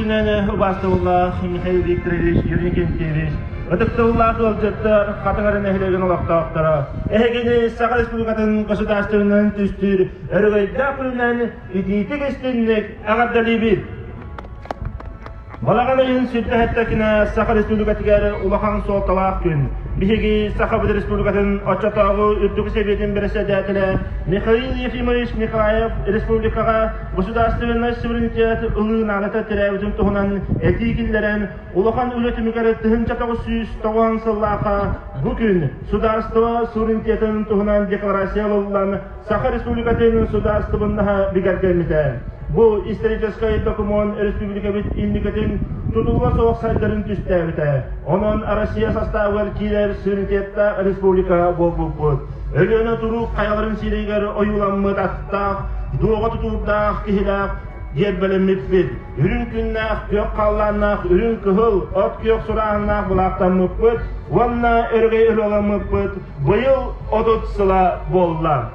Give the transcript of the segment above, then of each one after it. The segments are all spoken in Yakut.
күнүнэн убаастабыллаах Михаил Викторович, Юрий Кентьевич, ытыктабыллаах ыалдьыттар, Хатыҥ нэһилиэгин олохтоохторо, эһигини Саха Республикатын государственнай түстүүр өрөгөйдөөх күнүнэн итиитик-истинник эҕэрдэлиибит! Балаҕан ыйын сүрдэһэттэкинэ Саха Республикатыгар улахан суолталаах күн. Биһиги Сахабыт Республикатын оччотооҕу Үрдүкү Сэбиэтин бэрэссэдээтэлэ Михаил Ефимович Николаев республикаҕа государственнай суверенитет ылыы наадата тирээбитин туһунан этии киллэрэн, улахан үлэ түмүгэр 1990 сыллаахха бу күн судаарыстыба суверенитетын туһунан декларация ылыллан, Саха Республикатын судаарыстыбаннаһа бигэргэммитэ. Бу историческай докумуон республикабыт инникитин тутулуга суох сайдарын түстээбитэ. Онон Россия састаабыгар киирэр суверенитеттаах республика буолбуппут. Өлүөнэ туруук хайаларын сиригэр ойууламмыт аттаах, дуоҕа тутуурдаах киһилээх гиэрбэлэммиппит. Үрүҥ күннээх, күөх халлааннаах, үрүҥ кыһыл, от күөх сурааһыннаах былаахтаммыппыт уонна өрөгөй ырыаламмыппыт Быйыл 30 сыла буолла.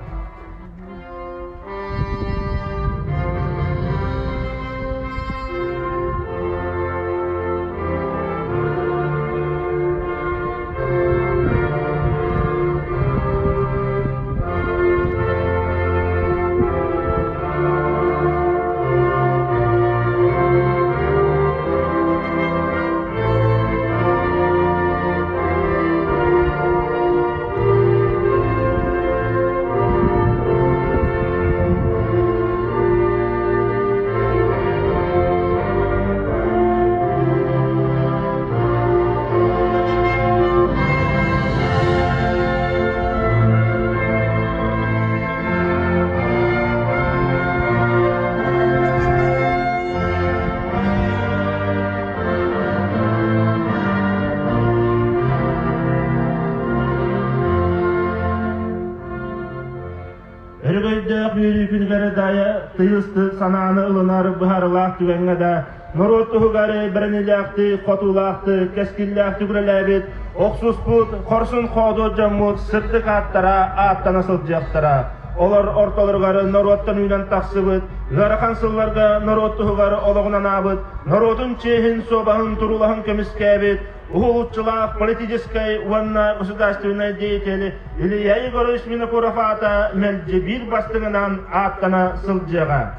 Өрөгөйдөөх үөрүү күнүгэр дайа тыйыстык санааны ылынар быһаарылаах түгэҥҥэ да норуот туһугар бэриниилээхтик, хотуулаахтык, кэскиллээхтик үлэлээбит, охсуспут, хорсун хоодуот дьоммут сырдык ааттара ааттана сылдьыахтара. Олор ортолоругар норуоттан үүнэн тахсыбыт, ыарахан сылларга норуот туһугар олоҕун анаабыт, норуотун чиэһин, суобаһын, туруулаһын көмүскээбит уһулуччулаах политическай уонна государственнай деятель Илья Егорович Винокуров аата мэлдьи биир бастыҥынан ааттана сылдьыаҕа.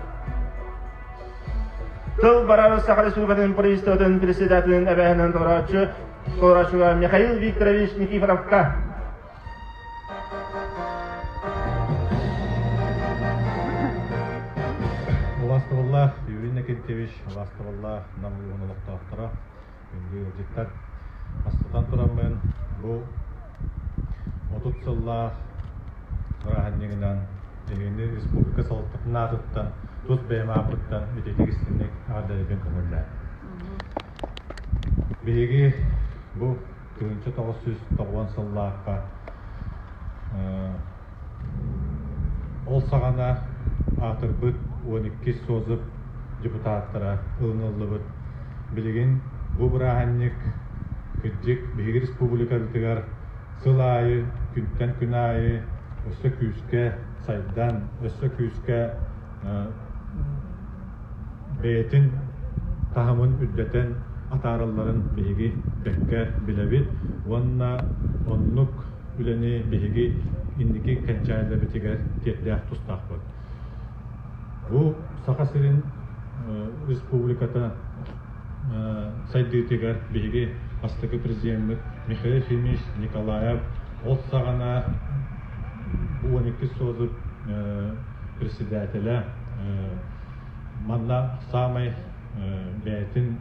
Тыл барар Саха Республикатын правительствотын председателин эбээһинэн толорооччу толорооччуга Михаил Викторович Никифоровка. Убаастабыллаах Юрий Иннокентьевич, убаастабыллаах Нам улууһун олохтоохторо, күндү ыалдьыттар! Бастатан тураммын бу 30 сыллаах бырааһынньыгынан эһигини республика салалтатын аатыттан, тус бэйэм ааппыттан ититик истиҥник эҕэрдэлиирбин көҥүллээн. Биһиги бу 1990 сыллаахха Ол саҕана аатырбыт 12 созыв депутаттара ылыныллыбыт. Билигин бу бырааһынньык кырдьык биһиги республикабытыгар сыл аайы, күнтэн күн аайы өссө күүскэ сайдан, өссө күүскэ бэйэтин таһымын үрдэтэн атааралларын биһиги бэккэ билэбит уонна оннук үлэни биһиги инники кэнчээрилэрбитигэр тиэрдээх тустаахпыт. Бу Саха сирин республиката сайдыытыгар биһиги бастакы президеммит Михаил Ефимович Николаев ол саҕана 12 созыв председателэ манна саамай бэйэтин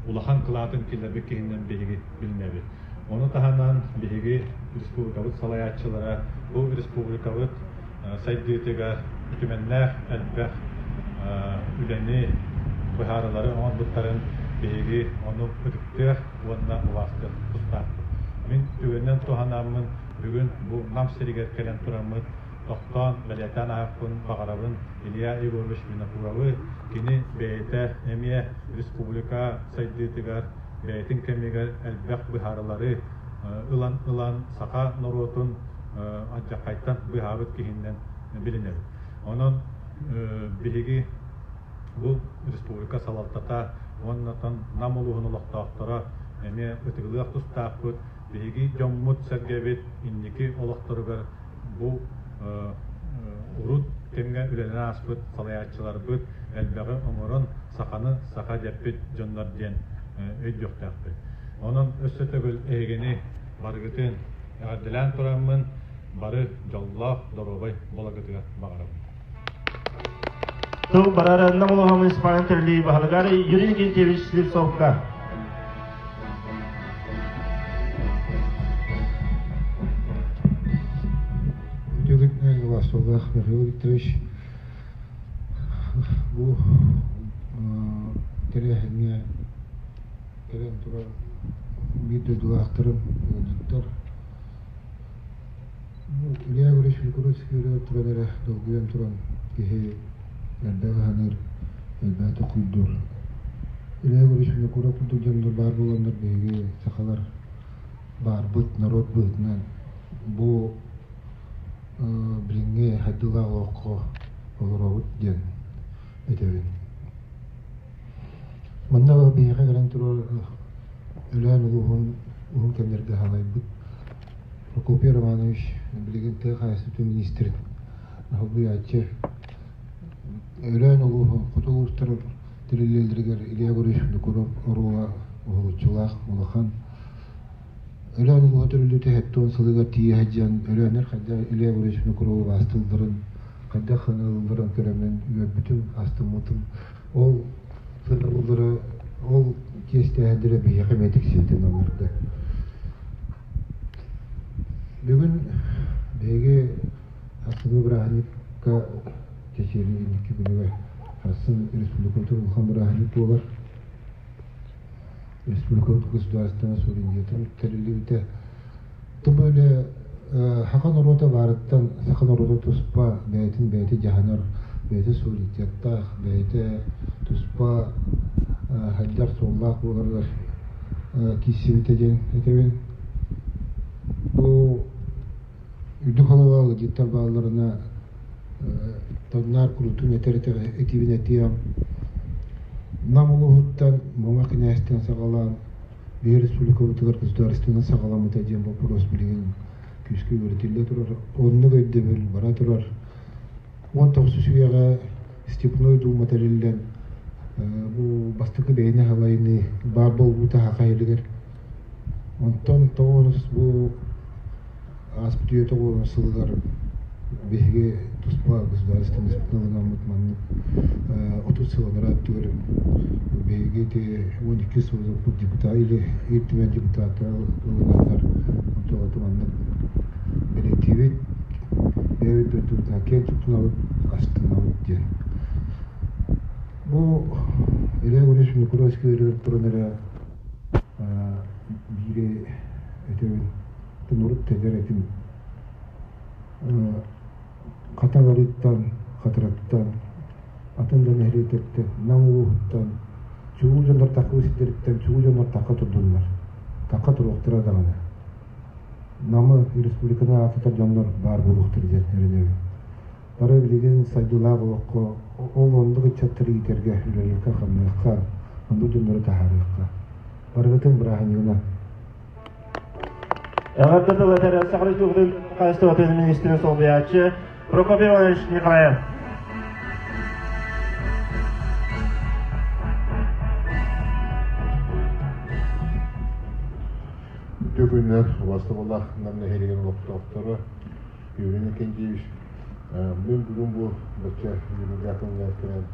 улахан кылаатын киллэрбит киһинэн биһиги билинэбит. Ону таһынан биһиги республикабыт салайааччылара бу республикабыт сайдыытыгар үтүмэннээх элбэх үлэни, быһаарылары оҥорбуттарын биһиги ону ытыктыах уонна убаастыах тустаахпыт. Мин түгэнинэн туһанаммын бүгүн бу Нам сиригэр кэлэн тураммыт тохтоон бэлиэтээн ааһыахпын баҕарабын Илья Егорович Винокуровы. Кини бэйэтэ эмиэ республика сайдыытыгар бэйэтин кэмигэр элбэх быһаарылары ылан-ылан саха норуотун алдьархайтан быыһаабыт киһинэн билинэбит. Онон биһиги Бу республика салалтата уонна Нам улууһун олохтоохторо эмиэ ытыгылыах тустаахпыт. Биһиги дьоммут-сэргэбит инники олохторугар бу урут кэмҥэ үлэлээн ааспыт салайааччыларбыт элбэҕи оҥорон саханы саха дэппит дьоннор диэн өйдүөхтээхпит. Онон өссө төгүл эһигини барыгытын эҕэрдэлээн тураммын бары дьоллоох, доруобай буоларгытыгар баҕарабын. Тыл барар Нам улууһа муниципальнай тэриллии баһылыгар Юрий Никитич Слепцовка. Үтүө Василов Михаил Викторович бу тэрээһиҥҥэ кэлэн турар биир дойдулаахтарым, ыалдьыттар Илья Егорович Микулинский туран эрэ долгуйан туран киһи элбэҕи саныыр, элбэҕи толкуйдуур. Илья Егорович Винокуров курдук дьоннор баар буоланнар биһиги сахалар баарбыт норуот быһыытынан бу билиҥҥи хайдыылаах олоххо олоробут диэн этэбин. Манна биһиэхэ кэлэн турар Өлөөн улууһун уһун кэмнэргэ салайбыт Прокопий Романович билигин тыа хаһаайыстыбатын миниистирин солбуйааччы Өлөөн улууһун хоту улуустар тэриллэллэригэр Илья Егорович Винокуров оруола уһулуччулаах улахан. Өлөөн улууһа төрүллүүтэ 70 сылыгар тиийэ сылдьан Өлөөннөр хайдах Илья Егорович Винокурову убаастыылларын, хайдах сыаналыылларын көрөммүн үөрбүтүм, астыммытым. Ол сыаналыыллара, ол чиэстээһиннэрэ биһиэхэ эмиэ тиксибитин ылларда. Бүгүн биһиги Астаныы бырааһынньыкка чэчиэли инники күнүгэр сарсын республикабытын улахан бырааһынньык буолар. Республикабыт государственнай суверенитетын тэриллибитэ. Тым бөлө саха норуота баарыттан саха норуота туспа бэйэтин бэйэтэ дьаһанар, бэйэтэ суверенитеттаах, бэйэтэ туспа сайдар суоллаах буоларыгар киирсибитэ диэн этэбин. Бу үрдүк халалаах ыалдьыттар баалларына тоннаар куруутун этэр этиибин этиэм. Нам улууһуттан Муома кинээстэн саҕалаан биһи республикабытыгар государственнай саҕаламмыта диэн боппуруос билигин күүскэ үөрэтиллэ турар. Оннук өйдөбүл бара турар. 19 үйэҕэ Степной Дума тэриллэн бу бастакы бэйэни халайыныы баар буолбута Саха сиригэр. Онтон тоҕус бу ааспыт үйэ тоҕус сылыгар биһиги туспа государственность ылынаммыт маннык 30 сыл анараа өттүгэр биһиги ити 12 сыл депутат или Ил Түмэн депутата ылынаннар онтон маннык бэлиэтиибит бэйэбит дойдубутунан киэн туттунабыт астынабыт диэн. Бу Илья Егорович Микулайский ырыа туран эрэ биири этэбин тунурут тэтэр этим Хатаҕарыттан, Хатыраттан, атын да нэһилиэктэртэн, Нам улууһуттан, чулуу дьоннор такыы сирдэриттэн чулуу дьоннор такка турдуннар, такка туруохтара даҕаны. Намы республиканы аататар дьоннор баар буолуохтара диэн эрэнэбин. Бары билигин сайдыылаах олоххо ол оннук ыччаттары иитэргэ, үлэлиэххэ-хамныахха, оннук дьоннору таһаарыахха. Барыгытын бырааһынньыгынан! Эҕэрдэ тыл этэр Саха Республикатын хаһаайыстыбатын министрин солбуйааччы Прокопий Иванович Николаев. Үтүө күннэр, убастабыллаах Нам нэһилиэгин олохтоохторо Юрий Никентьевич. Мин бүгүн бу бачча Юрий кэлэн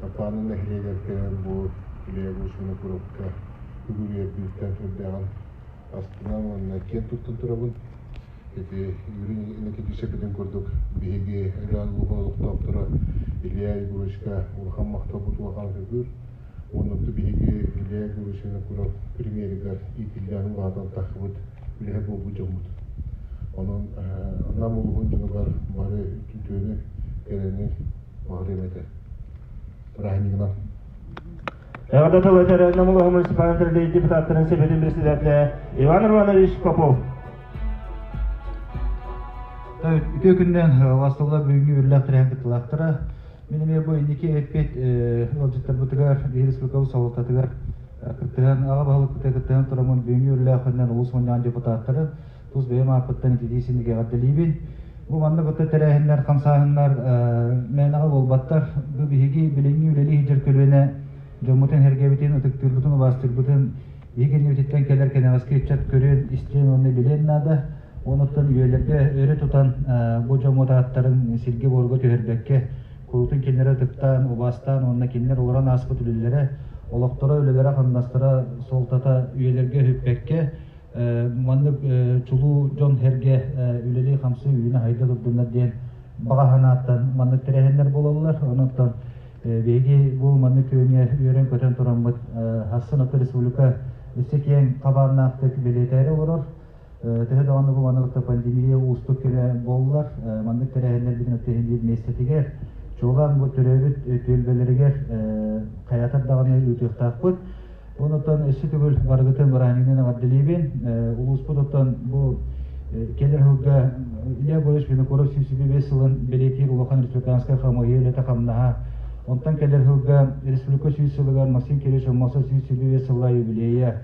Аппааны нэһилиэгэр кэлэн бу Илья Гусмана курупка үгүрүйэрбиттэн сүрдээҕин астынан уонна киэн туттан турабын. Ити Юрий Никитич эпитин курдук биһиги Өлөөн улууһун олохтоохторо Илья Егоровичка улахан махталбыт улахан көбүр. Уонна биһиги Илья Егорович Винокуров премьеригэр иитиллээн улаатан тахсыбыт үлэһит буолбут дьоммут. Онон Нам улууһун дьонугар бары үтүөнү, кэрэни баҕарыам этэ. Бырааһынньыгынан. Эҕэрдэ тыл этэр Нам улууһун муниципальнай тэриллии депутаттарын сэбиэтин председателэ Иван Иванович Попов. Үтүө күннэн Васылла бүгүҥҥү үөрлээх тэрээһин кыттыылаахтара. Мин эмиэ бу инники эппит ыалдьыттарбытыгар, биһиги республикабыт салалтатыгар кыттыһан, аҕа баһылыкпытыгар кыттыһан тураммын бүгүҥҥү үлэлээх улуус мунньаҕын депутаттарын тус бэйэм ааппыттан ититии синнигэ эҕэрдэлиибин. Бу манна кытта тэрээһиннэр, хамсааһыннар мээнэҕэ буолбаттар. Бу биһиги билиҥҥи үлэлии сылдьар көлүөнэ дьоммутун сэргэбитин, ытыктыырбытын, убаастыырбытын биһиги кэннибититтэн кэлэр кэнэҕэски ыччат көрүөн, истиэн уонна билиэн наада. Онуттан үйэлэргэ өрө тутан бу дьоммут ааттарын сиргэ-буорга түһэрбэккэ, куруутун кинилэри ытыктаан, убаастаан уонна кинилэр олорон ааспыт үлэлэрэ, олохторо, үлэлэрэ-хамнастара суолтата үйэлэргэ өһүппэккэ, маннык чулуу дьон-сэргэ үлэлии-хамсыы үүнэ-сайда турдуннар диэн баҕа санааттан маннык тэрээһиннэр буолаллар. Онон биһиги бу маннык күөҥҥэ үөрэн-көтөн тураммыт Хассын Ата республика өссө киэҥ хабааннаахтык бэлиэтээри олорор. Төһө даҕаны бу маннык пандемия уустук кэмэ буоллар, маннык тэрээһиннэрбитин өттүһүн биир миэстэтигэр, чуолаан бу төрөөбүт түөлбэлэригэр хайатар даҕаны ыытыахтаахпыт. Онуттан өссө төгүл барыгытын бырааһынньыгынан эҕэрдэлиибин. Улууспут оттон бу кэлэр сылга Илья Егорович Винокуров 125 сылын бэлиэтиир улахан республиканскай хамыыһыйа үлэтэ-хамнаһа. Онтон кэлэр сылга республика 100 сылыгар Максим Кириллович Аммосов 125 сыллаах юбилейа.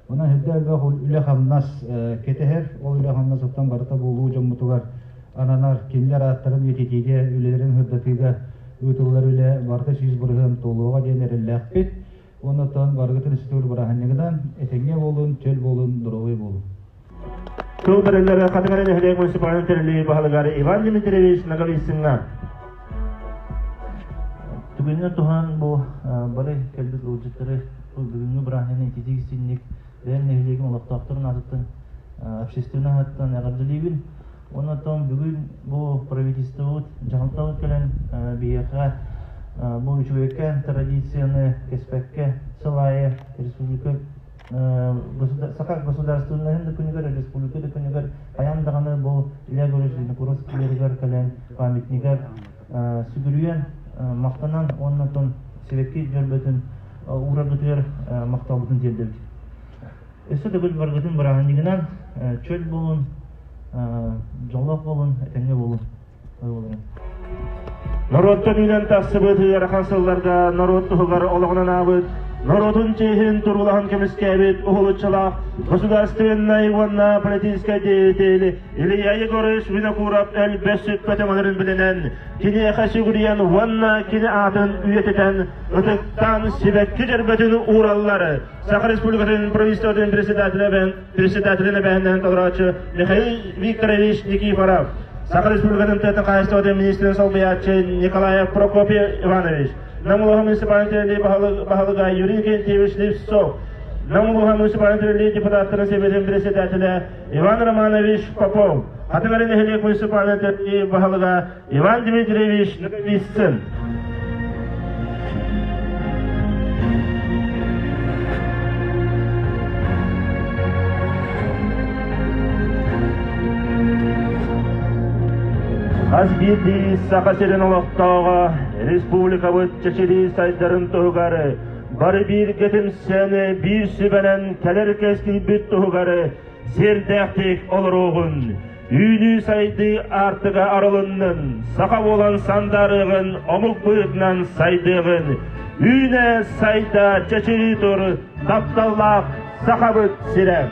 Онон үрдэ элбэх үлэ-хамнас кэтэһэр. Ол үлэ-хамнас оттон барыта буолуу дьоммутугар ананар. Кинилэр ааттарын үйэтитиигэ, үлэлэрин сырдатыыга ыытыллар үлэ барыта 100% туолуоҕа диэн эрэллээхпит. Оннуттан барыгытын институт бырааһынньыгынан этэҥҥэ буолун, чөл буолун, доруобуй буолун. Тыл бэриллэрэ Хатыҥара нэһилиэк муниципальнай тэриллии баһылыгар Иван Дмитриевич Ноговицыҥҥа. Түгэнинэн туһанан бу бары кэлбит ыалдьыттары бүгүҥҥү бырааһынньыгынан ититик истинник бэйэм нэһилиэгим олохтоохторун аатыттан общественнай аатыттан эҕэрдэлиибин. Онон бүгүн бу правительствобыт дьаһалтабыт кэлэн биһиэхэ бу үчүгэйкэ традицияны кэспэккэ сыл аайы республика Саха государственноһын да күнүгэр, республика да күнүгэр хайаан даҕаны бу Илья Григорьевич Винокуров скверигэр кэлэн памятнигар сүгүрүйэн, махтанан уонна оттон сибэкки дьөрбөтүн уурарбытыгар махталбытын тиэрдэбит. Өссө төгүл баргытын бырааһынньыгынан чөл буолун, дьоллоох буолун, этэҥҥэ буолун. Норуоттан үүнэн тахсыбыт ыарахан сылларга норуот туһугар олоҕунан аабыт, норуотун чиэһин туруулаһан көмүскээбит уһулуччулаах государственнай уонна политическай деятель Илья Егорович Винокуров өлбөт сүппэт өҥөлөрүн билинэн, киниэхэ сүгүрүйэн уонна кини аатын үйэтитэн ытыктаан сибэкки дьөрбөтүн уураллар. Саха Республикатын правительствотын председателин эбэһинэн толорооччу Михаил Викторович Никифоров, Саха Республикатын тыатын хаһайыстыбатын министрин солбуйааччы Николаев Прокопий Иванович, Нам улууһа муниципальнай тэриллии баһылыга Юрий Викентьевич Левцов, Нам улууһа муниципальнай тэриллии депутаттарын сэбиэтин председателэ Иван Романович Попов, Хатыҥары нэһилиэк муниципальнай тэриллии баһылыга Иван Дмитриевич Ноговицын. Хас биирдии Саха сирин олохтооҕо республикабыт чэчирии сайдарын туһугар бары бииргэ түмсэн, биир сүбэнэн кэлэр кэскилбит туһугар сиэрдээхтик олоруоҕун, үүнүү-сайдыы аартыга арылыннын, саха буолан сандаарыаҕын, омук быһыытынан сайдыаҕын, үүнэ-сайда чэчирии тур тапталлаах Сахабыт сирэ!